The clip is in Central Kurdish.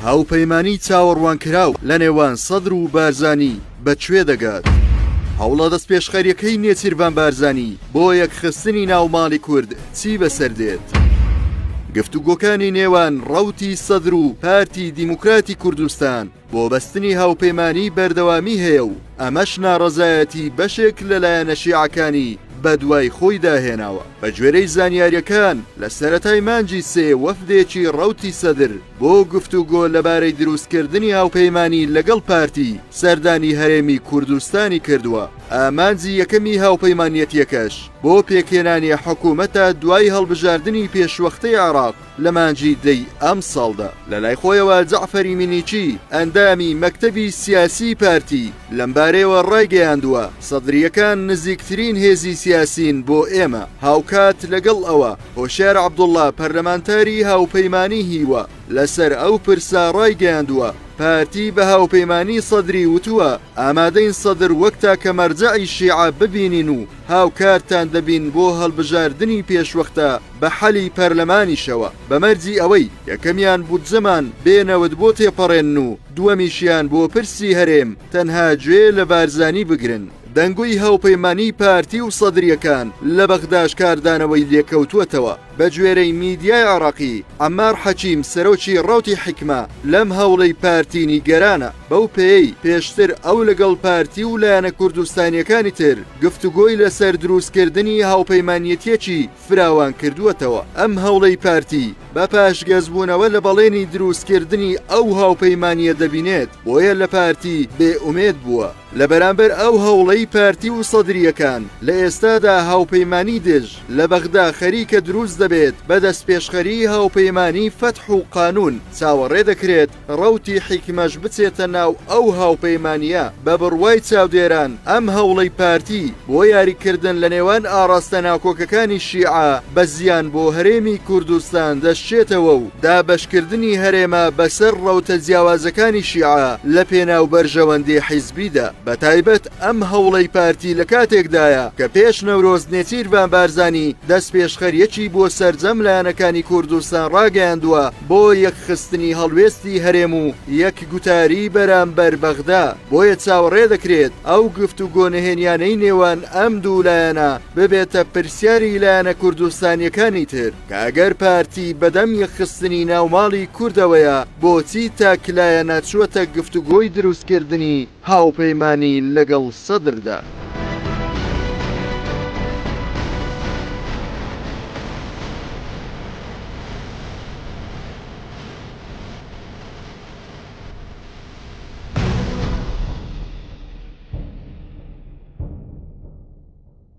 هاوپەیمانی چاوەڕوانکراو لە نێوان سەدر و بارزانی بە کوێ دەگات؟ هەوڵە دەستپێشخەرییەکەی نێچیرڤان بارزانی بۆ یەکخستنی ناو ماڵی کورد چی بەسەر دێت؟ گفتوگۆکانی نێوان ڕەوتی سەدر و پارتی دیموکراتی کوردستان بۆ بەستنی هاوپەیمانی بەردەوامی هەیە و ئەمەش ناڕەزایەتی بەشێک لە لایەنە شیعەکانی بەدوای خۆیدا هێناوە. بەگوێرەی زانیارییەکان، لە سەرەتای مانگی سێ وەفدێکی ڕەوتی سەدر بۆ گفتوگۆ لەبارەی دروستکردنی هاوپەیمانی لەگەڵ پارتی سەردانی هەرێمی کوردستانی کردووە، ئامانجی یەکەمی هاوپەیمانیەتییەکەش بۆ پێکهێنانی حکومەتە دوای هەڵبژاردنی پێشوەختەی عێراق لە مانگی دەی ئەمساڵدا. لەلای خۆیەوە جەعفەری مینیچی، ئەندامی مەکتەبی سیاسیی پارتی لەمبارەیەوە ڕایگەیاندووە، سەدرییەکان نزیکترین هێزی سیاسین بۆ ئێمە، هاوکات لەگەڵ ئەوە هۆشیار عەبدوڵڵا پەرلەمانتاری هاوپەیمانیی هیوا لەسەر ئەو پرسە ڕایگەیاندووە، پارتی بە هاوپەیمانیی سەدری وتووە، ئامادەین سەدر وەک تاکە مەرجەعی شیعە ببینین و هاوکارتان دەبین بۆ هەڵبژاردنی پێشوەختە بە حەلی پەرلەمانیشەوە، بە مەرجی ئەوەی یەکەمیان بودجەمان بێ نەوت بۆ تێپەڕێنن و دووەمیشیان بۆ پرسی هەرێم تەنها گوێ لە بارزانی بگرن. دەنگۆی هاوپەیمانیی پارتی و سەدرییەکان لە بەغداش کاردانەوەی لێکەوتووەتەوە. بەگوێرەی میدیای عێراقی، عەمار حەکیم سەرۆکی ڕەوتی حیکمە لەم هەوڵەی پارتی نیگەرانە، بەو پێیەی پێشتر ئەو لەگەڵ پارتی و لایەنە کوردستانییەکانی تر گفتوگۆی لەسەر دروستکردنی هاوپەیمانیەتییەکی فراوان کردووەتەوە. ئەم هەوڵەی پارتی بە پاشگەزبوونەوە لە بەڵێنی دروستکردنی ئەو هاوپەیمانییە دەبینێت، بۆیە لە پارتی بێ ئومێد بووە. لە بەرامبەر ئەو هەوڵەی پارتی و سەدرییەکان، لە ئێستادا هاوپەیمانی دژ لە بەغدا خەریکە دروست دەبێت بە دەستپێشخەریی هاوپەیمانی فەتح و قانون، چاوەڕێ دەکرێت ڕەوتی حیکمەش بچێتە ناو ئەو هاوپەیمانییە، بە بڕوای چاودێران ئەم هەوڵەی پارتی بۆ یاریکردن لە نێوان ئاڕاستە ناکۆکەکانی شیعە بە زیان بۆ هەرێمی کوردستان دەشچێتەوە و دابەشکردنی هەرێمە بەسەر ڕەوتە جیاوازەکانی شیعە لە پێناو بەرژەوەندی حیزبیدا، بەتایبەت ئەم هەوڵەی پارتی لە کاتێکدایە کە پێش نەورۆز نێچیرڤان بارزانی دەستپێشخەرییەکی بۆ سەرجەم لایەنەکانی کوردستان ڕاگەیاندووە بۆ یەکخستنی هەڵوێستی هەرێم و یەک گوتاری بەرامبەر بەغدا، بۆیە چاوەڕێ دەکرێت ئەو گفتوگۆ نهێنیانەی نێوان ئەم دوو لایەنە ببێتە پرسیاری لایەنە کوردستانییەکانی تر کە ئەگەر پارتی بەدەم یەکخستنی ناوماڵی کوردەوەیە بۆچی تاکلایەنە چووەتە گفتوگۆی دروستکردنی هاوپەیمانی لەگەڵ سەدردا؟